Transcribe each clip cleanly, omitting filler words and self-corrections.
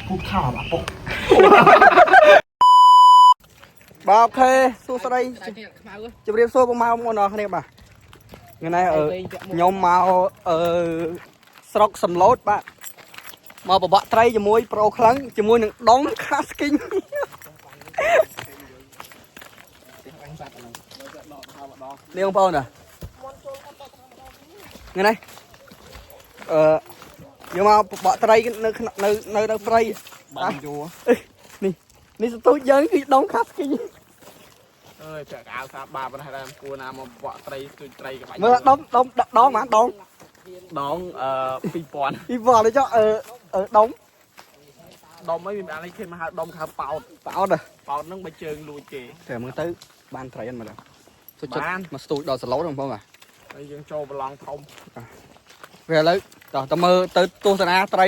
ពូថោអាពុក បាទអូខេសួស្តីជម្រាបសួរពុកម៉ែបងប្អូនអរគ្នាបាទថ្ងៃនេះខ្ញុំមកអឺស្រុកសំឡូតបាទមកបបក់ត្រីជាមួយប្រូក្លឹងជាមួយនឹងដុំខាស្គីងនេះបងប្អូនណាថ្ងៃនេះអឺយកមកបបក់ត្រីនៅក្នុងនៅនៅនៅព្រៃ បានយូរ នេះនេះសទូចយើងគឺដុំខាស្គីង អើយពាក់កៅសាបាបណាស់ដែរគួរណាមកបក់ត្រីស្ទូចត្រីក្បាច់ មើលដុំដុំដងហ្មងដង ដងអឺ2000 ពីវល់ទៅចុះអឺអឺដុំ ដុំអីមានអានេះគេមកហៅដុំខៅប៉ោត ប៉ោត ប៉ោតហ្នឹងបើជើងលួចគេ តែមើលទៅបានត្រីហ្នឹងមើលទៅចិត្ត បាន មកស្ទូចដល់សឡូតបងប្អូនបាទ ហើយយើងចូលប្រឡងធំ វាឥឡូវតោះតើមើលទៅទស្សនាត្រី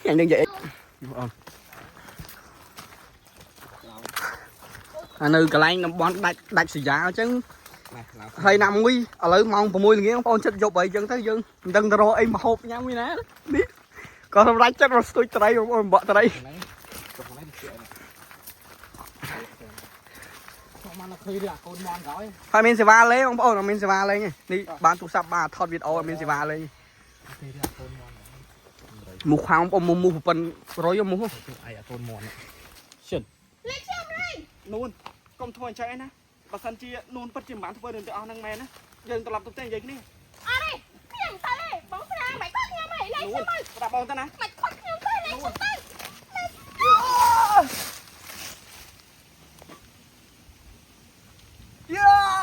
ថ្ងៃនេះនិយាយអីបងប្អូនអានៅកន្លែងតំបន់ដាច់ដាច់សយាអញ្ចឹងហើយណាមួយឥឡូវម៉ោង6ល្ងាចបងប្អូនចិត្តយប់អីអញ្ចឹងទៅយើងមិនដឹងទៅរកអីមកហូបញ៉ាំវិញណានេះក៏សម្រេចចិត្តមកស្ទូចត្រីបងប្អូនបកត្រី មកឃើញរឿងអាកូនមន់ក្រោយ ហើយមានសេវាលេងបងប្អូនអត់មានសេវាលេងទេនេះបានទូរស័ព្ទបានថតវីដេអូអត់មានសេវាលេងមូសខោមបងមូសប្រពន្ធរយមូស ឯអាកូនមន់ នួនកុំធ្វើអញ្ចឹងឯណាបើសិនជានួនពិតជាមិនបានធ្វើរឿងទាំងអស់ហ្នឹងមែនណាយើងត្រឡប់ទៅផ្ទះនិយាយគ្នា អត់ទេខ្ញុំទៅទេបងស្រាមិនខត់ខ្ញុំទេលេង នួន ខ្ញុំទៅ ប្រាប់បងទៅណា មិនខត់ខ្ញុំទេលេងខ្ញុំទៅ យ៉ា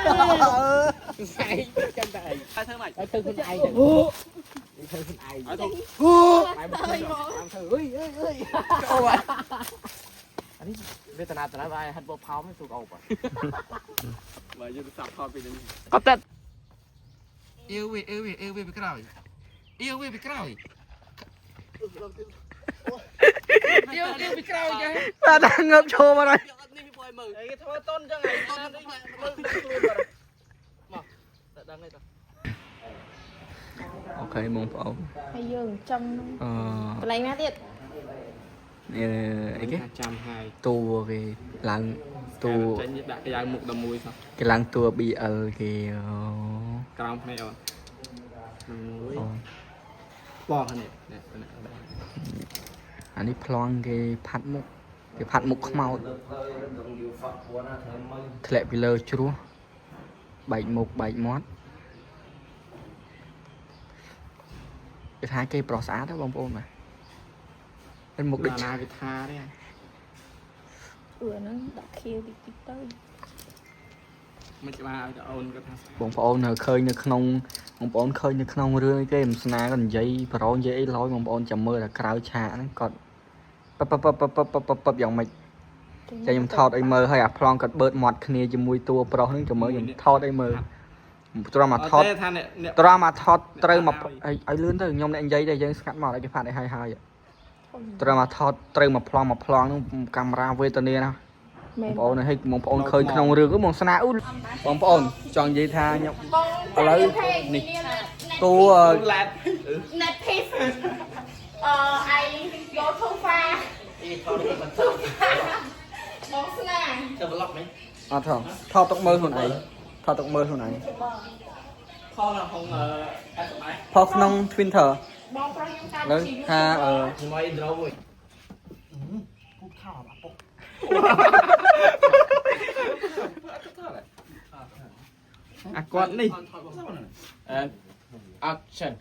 ហើយធ្វើម៉េច ឲ្យធ្វើខ្លួនឯងទៅធ្វើខ្លួនឯង ឲ្យទៅ ទៅមក ធ្វើអើយអើយអើយ ចូលបាទ វេទនាតើបាយហិតបផោមទូកអូប បើយើងទៅសាប់ថតពីនេះ ក៏តែ អៀវវាអៀវវាអៀវវាពីក្រោយអៀវវាពីក្រោយអៀវអៀវពីក្រោយចា បាទដល់ងើបឈរមកហើយ អីគេធ្វើតុនអញ្ចឹងឯងតុនមើលខ្លួនបាត់មកតែដឹងទេត អូខេបងប្អូន ហើយយើងចង់ អឺ កន្លែងណាទៀត នេះអីគេ ចាំហើយ តួគេឡើងតួ ចេញដាក់កាយ៉ៅមុខ11សោះ គេឡើងតួ BL គេអូ ក្រោមភ្នែកអូនមួយ អូ បងនេះនេះ អានេះប្លង់គេផាត់មុខគេផាត់មុខខ្មោចធ្លាក់ពីលើជ្រោះបែកមុខបែកមាត់គេថាគេប្រុសស្អាតហ៎បងប្អូនបាទហើយមុខដូច ណាវិថាទេ អឺហ្នឹងដាក់ខៀវតិចតិចទៅ មិនច្បាស់ឲ្យតែអូនគាត់ថា បងប្អូននៅឃើញនៅក្នុងបងប្អូនឃើញនៅក្នុងរឿងអីគេមិនស្នាគាត់និយាយប្រូនិយាយអីឡយបងប្អូនចាំមើលតែក្រៅឆាកហ្នឹងគាត់ពពពពពពពយ៉ាងម៉េចចាំខ្ញុំថតឲ្យមើលហើយអាប្លង់គាត់បឺតមាត់គ្នាជាមួយតួប្រុសហ្នឹងចាំមើលខ្ញុំថតឲ្យមើលត្រង់មកថត ថាអ្នកអ្នក ត្រង់មកថតត្រូវមកឲ្យលឿនទៅខ្ញុំអ្នកនិយាយតែយើងស្ងាត់មកឲ្យគេផាត់ឲ្យហើយហើយត្រង់មកថតត្រូវមកប្លង់មកប្លង់ហ្នឹងកាមេរ៉ាវេទនាណា មែន បងប្អូនឲ្យបងប្អូនឃើញក្នុងរឿងហ្នឹងបងស្នាអ៊ូបងប្អូនចង់និយាយថាខ្ញុំ បង ឥឡូវនេះ តួ ឡែត Net piece អឺ I go too far បងស្នា អត់ថតថតទុកមើលខ្លួនឯងថតទុកមើលខ្លួនឯង ផលនៅក្នុងអេសម៉ែ ផុសក្នុង Twitter បងប្រុសខ្ញុំតាម លើថាអឺ ខ្ញុំឲ្យដ្រូមួយ ពូថោអាពុក អាគាត់នេះអឺ action